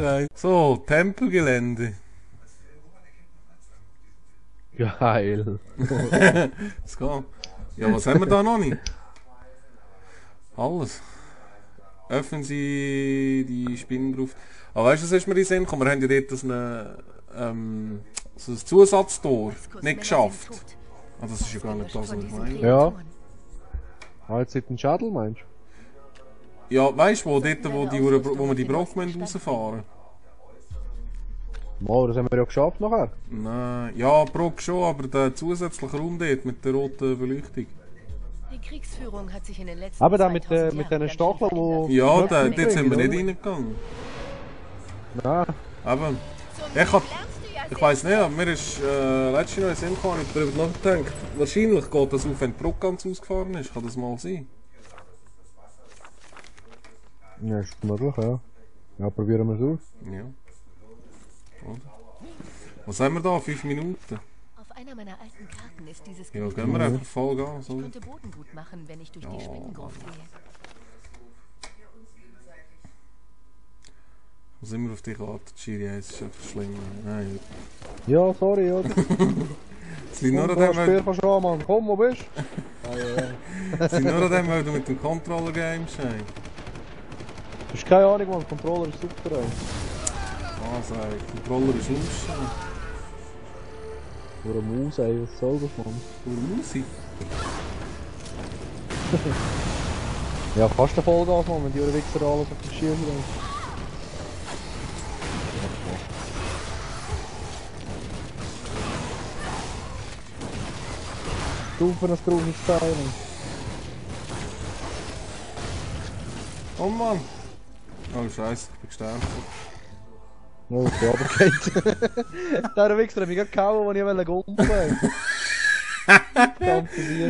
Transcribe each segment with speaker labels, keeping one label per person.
Speaker 1: ey. So, Tempelgelände.
Speaker 2: Geil.
Speaker 1: Let's go. Ja, was haben wir da noch nicht? Alles. Öffnen Sie die Spinnengruft. Aber weißt du, was ist mir in den Sinn gekommen? Wir haben ja dort so ein Zusatztor nicht geschafft. Ah, das ist ja gar nicht das, was ich meine.
Speaker 2: Ja. Halt seit den Shuttle, meinst du?
Speaker 1: Ja, weißt du, dort, wo wir die Brocke rausfahren?
Speaker 2: Mal, das haben wir ja geschafft nachher.
Speaker 1: Nein, ja, Brocke schon, aber der zusätzliche Raum dort mit der roten Beleuchtung.
Speaker 3: Die Kriegsführung hat sich in den letzten
Speaker 2: Aber da mit
Speaker 3: 2000
Speaker 2: den
Speaker 3: Jahren
Speaker 2: Stacheln, wo...
Speaker 1: Ja, dort sind wir
Speaker 2: oder?
Speaker 1: nicht reingegangen.
Speaker 2: Nein.
Speaker 1: Aber, ich weiss nicht, aber mir ist letztes Jahr in den Sinn gekommen, ich habe darüber nachgedacht. Wahrscheinlich geht das auf, wenn die Brocke ganz ausgefahren ist. Kann das mal sein?
Speaker 2: Ja, ist möglich, ja. Ja, probieren wir es aus.
Speaker 1: Ja. Oder? Was haben wir da? 5 Minuten?
Speaker 3: Auf einer meiner alten Karten ist dieses
Speaker 1: Ja,
Speaker 3: Gebiet.
Speaker 1: gehen wir einfach voll Gas,
Speaker 3: Ich
Speaker 1: oder?
Speaker 3: könnte Bodengut machen, wenn ich durch die
Speaker 1: Ja,
Speaker 3: Spinnengruft gehe.
Speaker 1: Wo sind wir auf die Karte? Chiri, es ist einfach schlimm. Nein,
Speaker 2: Ja, sorry, ja.
Speaker 1: es liegt nur an
Speaker 2: Komm,
Speaker 1: dem,
Speaker 2: Spiel
Speaker 1: weil,
Speaker 2: kannst du an, Mann. Komm, wo bist
Speaker 1: es liegt nur an dem, weil du mit dem Controller games hast.
Speaker 2: du? Hast keine Ahnung, Mann. Der Controller ist super, ey.
Speaker 1: Also, der Controller ist lustig.
Speaker 2: Für eine Maus, ey. Was soll das, Mann?
Speaker 1: Für Musik.
Speaker 2: Ja, fast der Vollgas, Mann, wenn die Wichser alles auf den Schirm haben. Stufen, das gruseliges Teil, Mann.
Speaker 1: Oh Mann! Oh Scheiße, ich bin gestorben.
Speaker 2: Oh, die runtergeht. Der Wichser hat mich gerade gehauen, als ich gumpen wollte.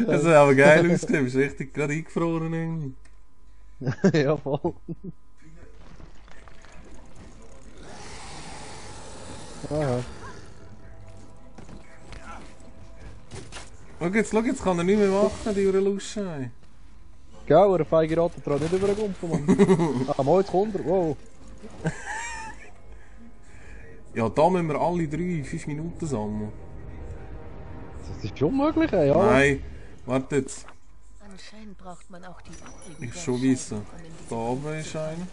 Speaker 1: Das hat aber geil ausgesehen, ist richtig gerade eingefroren irgendwie.
Speaker 2: Ja, voll. Aha.
Speaker 1: Schau jetzt kann er nicht mehr machen, die Lusche.
Speaker 2: Gell, der feige Ratte traut nicht über den Gumpen, Mann. Ah, mal, jetzt kommt er. Wow.
Speaker 1: Ja, da müssen wir alle 5 Minuten sammeln.
Speaker 2: Das ist schon möglich, ey, ja.
Speaker 1: Nein, warte jetzt.
Speaker 3: Anscheinend braucht man auch die übrigen
Speaker 1: Ich schon
Speaker 3: Gleitscheiben,
Speaker 1: wissen.
Speaker 3: um in diese
Speaker 1: Da oben ist einer.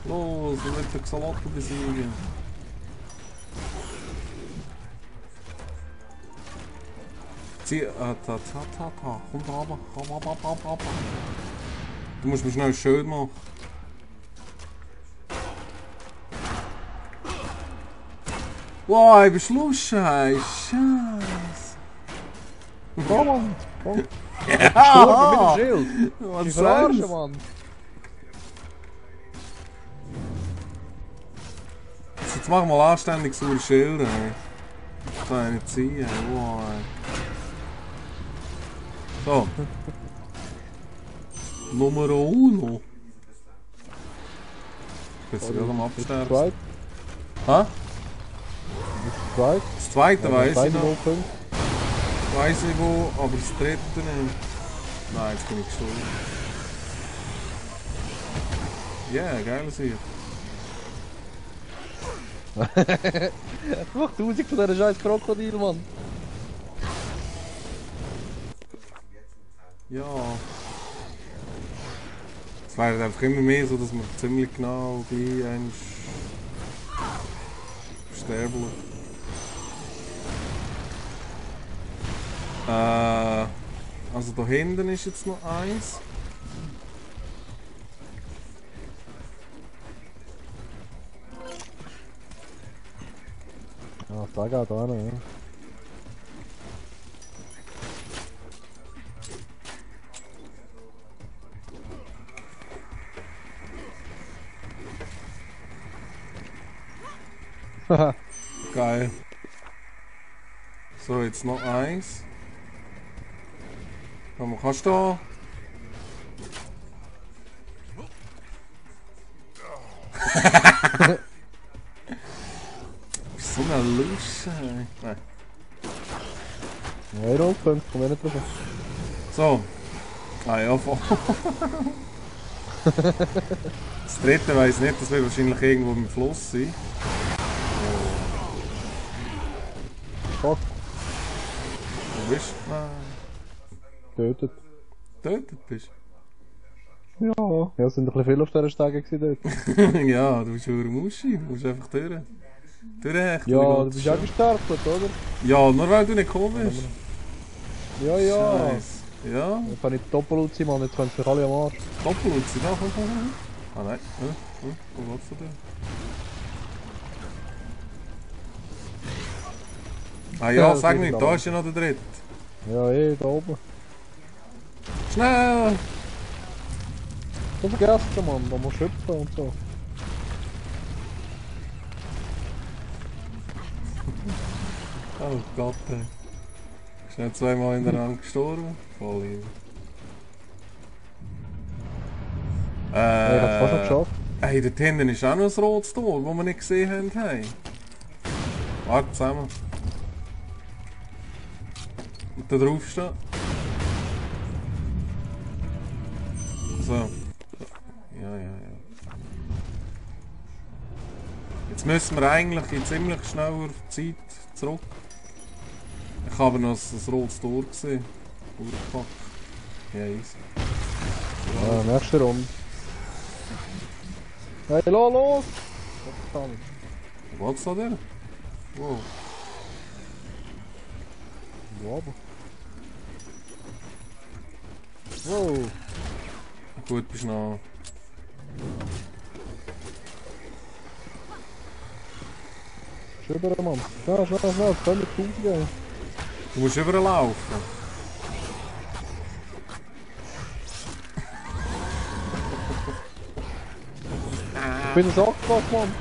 Speaker 1: Los, wir müssen den Xolotl besiegen. Zieh, komm da runter, komm. Du musst mir schnell ein Schild machen. Wow, ich bin Schlussche, Scheiße.
Speaker 2: Komm, Mann. Komm.
Speaker 1: Ja!
Speaker 2: Mit dem Schild.
Speaker 1: Was
Speaker 2: Die
Speaker 1: sagst
Speaker 2: verarschen,
Speaker 1: du?
Speaker 2: Mann.
Speaker 1: Jetzt mach mal anständig saure Schilder, ey. Das kann ich nicht ziehen, ey. Wow, ey. So. Nummer 1. Ich bin jetzt gerade am Absterben.
Speaker 2: Zweit.
Speaker 1: Hä?
Speaker 2: Zweit.
Speaker 1: Das zweite weiss ich noch.
Speaker 2: Punkt.
Speaker 1: Weiss ich wo, aber das dritte nicht. Nein, jetzt bin ich gestorben. Yeah, geil sicher.
Speaker 2: Mach 1000 von dieser scheiß Krokodil, Mann.
Speaker 1: Ja. Es wäre einfach immer mehr so, dass man ziemlich genau bei einem sterben. Also da hinten ist jetzt noch eins.
Speaker 2: Ah, da geht einer, ja. Haha.
Speaker 1: Geil. So, jetzt noch eins. Komm, kannst du da? So eine Lusche. Nein.
Speaker 2: Ja, Rolfpunkt, komm ich nicht drauf.
Speaker 1: So. Ah ja, voll. Das dritte weiss nicht, das wird wahrscheinlich irgendwo im Fluss sein.
Speaker 2: Fuck,
Speaker 1: Wo bist du? Ah,
Speaker 2: tötet.
Speaker 1: getötet bist
Speaker 2: Ja, ja, es sind ein bisschen viele auf dieser Stege gewesen dort.
Speaker 1: du. Ja, du bist ein Muschi, du musst einfach durch. Durchhechten.
Speaker 2: Ja, du bist auch gestartet, oder?
Speaker 1: Ja, nur weil du nicht gekommen bist.
Speaker 2: Ja, ja.
Speaker 1: Scheiße. Ja,
Speaker 2: Jetzt kann ich Doppel-Uzi, Mann, jetzt können sie mich alle am Arsch.
Speaker 1: Doppelutzi, da, komm. Ah nein, wo willst du denn? Ah ja,
Speaker 2: das
Speaker 1: sag
Speaker 2: ist
Speaker 1: nicht,
Speaker 2: da
Speaker 1: da
Speaker 2: lang.
Speaker 1: ist ja noch der dritte.
Speaker 2: Ja, da oben.
Speaker 1: Schnell!
Speaker 2: Du vergessen, Mann, da musst du hüpfen und so.
Speaker 1: Oh Gott, ey. Schnell zweimal in der Hand gestorben. Voll lieb.
Speaker 2: Ja, ich hab's fast schon geschafft.
Speaker 1: Hey, dort hinten ist auch noch ein rotes Tor, das wir nicht gesehen haben. Hey. Warte zusammen. Und da drauf steht. So. Ja. Jetzt müssen wir eigentlich in ziemlich schneller Zeit zurück. Ich habe noch ein rotes Tor gesehen. Urfuck. Ja, easy.
Speaker 2: Ja, nächste Runde. Hey, los! Verdammt.
Speaker 1: Was da der? Wow.
Speaker 2: Wo aber? Wow!
Speaker 1: Gut, bist noch.
Speaker 2: Schüber, Mann. Schnell, können wir rausgehen.
Speaker 1: Du musst überlaufen.
Speaker 2: Ich bin ein Sackgass, Mann.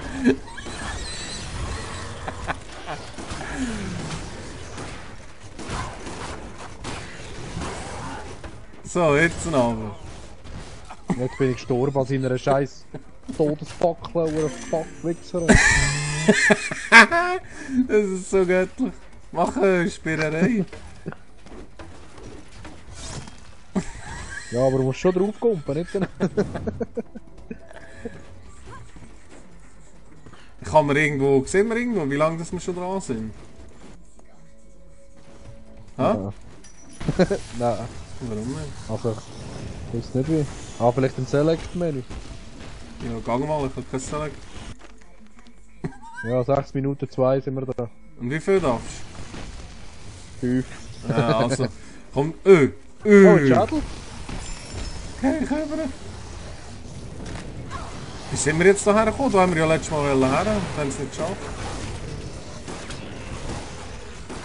Speaker 1: So, jetzt aber.
Speaker 2: Jetzt bin ich gestorben an seiner scheiß Todesfackel oder Fuckwichser.
Speaker 1: Das ist so göttlich. Mach eine Spirerei.
Speaker 2: Ja, aber du musst schon drauf kumpen, nicht?
Speaker 1: Kann man irgendwo, sehen wir irgendwo, wie lange das wir schon dran sind? Ha?
Speaker 2: Ja. Nein,
Speaker 1: Warum nicht?
Speaker 2: also, ich weiß nicht wie. Ah, vielleicht ein Select-Menü.
Speaker 1: Ja, gang mal, ich hab kein Select.
Speaker 2: Ja, 6 Minuten 2 sind wir da.
Speaker 1: Und wie viel darfst
Speaker 2: 5.
Speaker 1: du? Ja, also, komm,
Speaker 2: Oh, ein Schädel?
Speaker 1: Okay, ich rüber. Wie sind wir jetzt hierher gekommen? Da haben wir ja letztes Mal her, haben es nicht geschafft.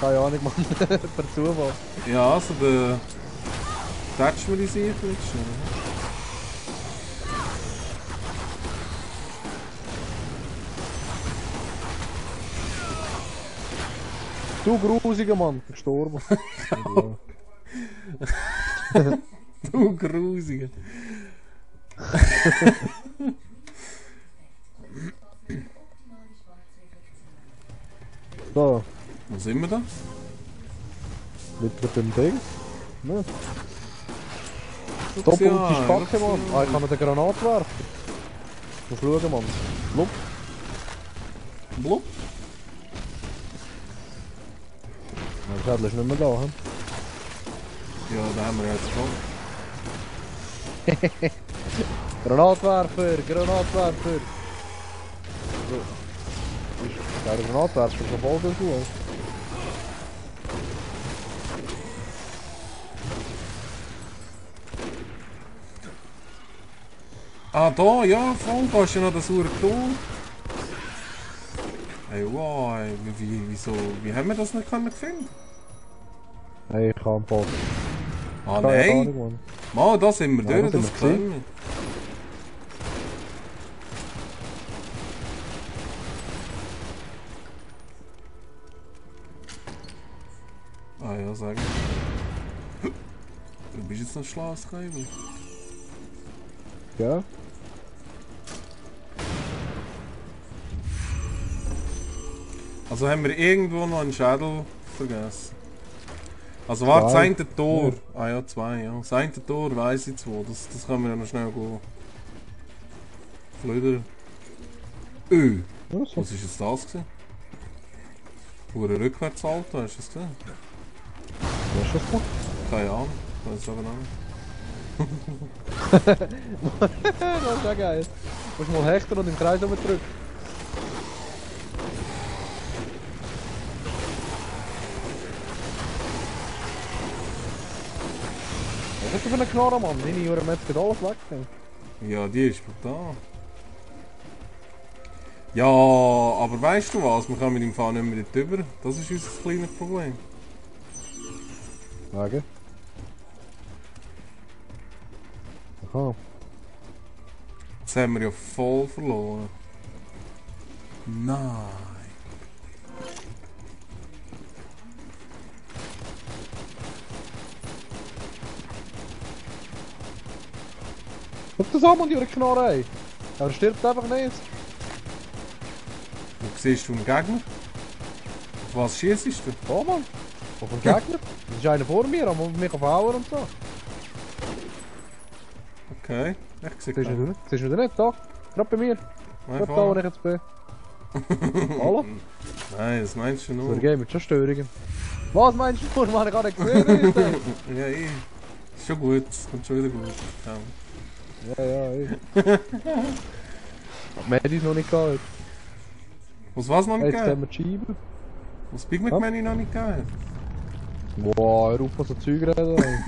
Speaker 2: Keine Ahnung, Mann. Per Zufall.
Speaker 1: Ja, also der... Touch mir die Sicht nicht schnell.
Speaker 2: Du grusiger Mann, gestorben.
Speaker 1: Du Grusiger.
Speaker 2: So,
Speaker 1: Wo sind wir da?
Speaker 2: mit dem Ding. Ne? Doppel-Ulti Spacke, Mann. Ah, ich kann mir den Granat werfen. Muss schauen, Mann. Blub.
Speaker 1: Blub.
Speaker 2: Der Schädel ist nicht mehr da, hm?
Speaker 1: Ja, da haben wir jetzt schon.
Speaker 2: Granatwerfer! So. Ist der Granatwerfer schon voll dazu?
Speaker 1: Ah, da, ja, voll, da ist ja noch das Uhr Tor. Hey, wow, ey, wieso, wie haben wir das nicht können finden?
Speaker 2: Hey, ich kann voll.
Speaker 1: Ah,
Speaker 2: Keine
Speaker 1: nein.
Speaker 2: Ahnung, Mann.
Speaker 1: Mal, da sind wir
Speaker 2: Ja,
Speaker 1: durch,
Speaker 2: da
Speaker 1: das
Speaker 2: sind wir
Speaker 1: können wir. Ah ja, sag ich. Du bist jetzt noch schlau, Skybel.
Speaker 2: Ja?
Speaker 1: Also haben wir irgendwo noch einen Schädel vergessen. Also warte, das
Speaker 2: Zwei.
Speaker 1: eine Tor. Ah ja, zwei, ja. Das eine Tor weiss ich wo. Das können wir ja noch schnell gehen. Flöder.
Speaker 2: Ja, so.
Speaker 1: Was ist jetzt das gewesen? Hure Rückwärtssalto, hast du das gesehen?
Speaker 2: Was ist das noch?
Speaker 1: Keine Ahnung. Ich weiß es aber noch nicht.
Speaker 2: Das ist ja geil. Du musst mal hechten und im Kreis rumdrücken. Was ist das für eine Knarre, Mann? Meine Jura Metz geht alles weg.
Speaker 1: Ja, die ist brutal. Ja, aber weißt du was? Wir kommen mit dem Fall nicht mehr dort rüber. Das ist unser kleines Problem.
Speaker 2: Wegen? Aha.
Speaker 1: Jetzt haben wir ja voll verloren. Nein.
Speaker 2: Guck das an, Mann, die Knarre, ey. Er stirbt einfach nicht.
Speaker 1: Wo siehst du einen Gegner? Auf was schießt du?
Speaker 2: Oh, Mann. Auf einen Gegner. Das ist einer vor mir, aber mich auf Auer und so.
Speaker 1: Okay, ich sehe
Speaker 2: Siehst du ihn nicht? Da. Gerade bei mir. Gerade da, wo ich jetzt bin. Hallo?
Speaker 1: Nein, das meinst du
Speaker 2: So,
Speaker 1: nur.
Speaker 2: der Game mit schon Störungen. Was meinst du? Man hat gar nicht gesehen.
Speaker 1: Ja, ist schon gut. Kommt schon wieder gut. Ja.
Speaker 2: Ja, Medi ist noch nicht gehabt.
Speaker 1: Was noch nicht
Speaker 2: Jetzt haben
Speaker 1: gegeben?
Speaker 2: wir die Scheibe.
Speaker 1: Was Big Mac Menu noch nicht gegeben?
Speaker 2: Wow, hör auf, was so Zeug reden. ey.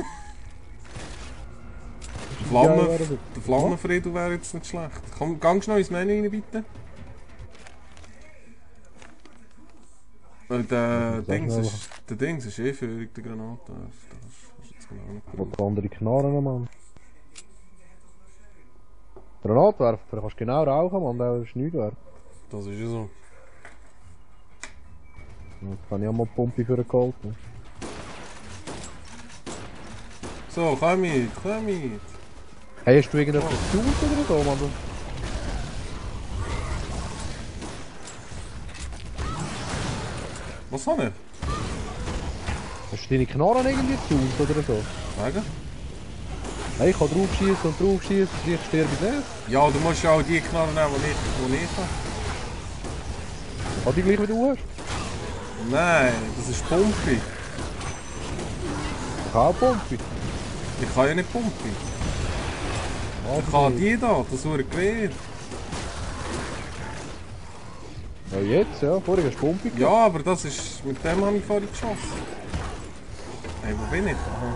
Speaker 1: Der Flammenfriedel wäre jetzt nicht schlecht. Komm, geh schnell ins Menü rein, bitte. Weil der Dings ist eh führig, der Granate. Das ist jetzt genau nicht gut.
Speaker 2: Was andere Knarren, Mann. Granatwerfer, da kannst du genau rauchen, Mann, der ist nichts wert.
Speaker 1: Das ist ja so.
Speaker 2: Jetzt kann ich auch mal die Pumpe für ihn geholt. Ne?
Speaker 1: So, komm mit, komm mit.
Speaker 2: Hey, hast du irgendetwas gesucht oder so, Mann?
Speaker 1: Was habe ich?
Speaker 2: Hast du deine Knarren irgendwie gesucht oder so?
Speaker 1: Wegen?
Speaker 2: Hey, ich kann draufschießen und draufschießen, ich sterbe nicht.
Speaker 1: Ja, du musst ja auch die Knarre nehmen, die ich habe.
Speaker 2: Hat die gleich wie du hast?
Speaker 1: Nein, das ist Pumpe.
Speaker 2: Ich habe auch Pumpe.
Speaker 1: Ich kann ja nicht Pumpe. Ich kann die da, das wurde gewählt.
Speaker 2: Ja, jetzt, ja. Vorher hast du Pumpe gehabt.
Speaker 1: Ja, aber das ist. Mit dem habe ich vorhin geschossen. Hey, wo bin ich? Aha.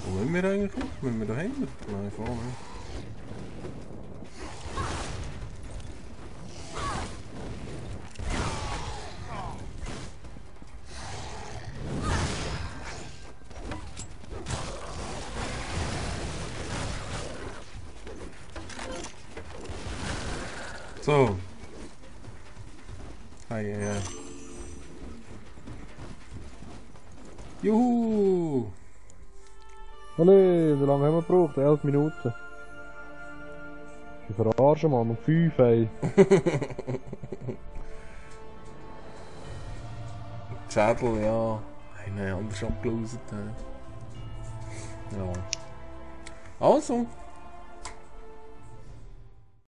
Speaker 1: Wo müssen wir eigentlich hin? Müssen wir da hinten? Nein, voll nicht. So. Hey, Juhu!
Speaker 2: Alle, wie lange haben wir gebraucht? 11 Minuten. Ich verarsche, Mann, um 5, ey.
Speaker 1: Schädel, ja. Hey, nein, anders abgelöst. Ja. Also.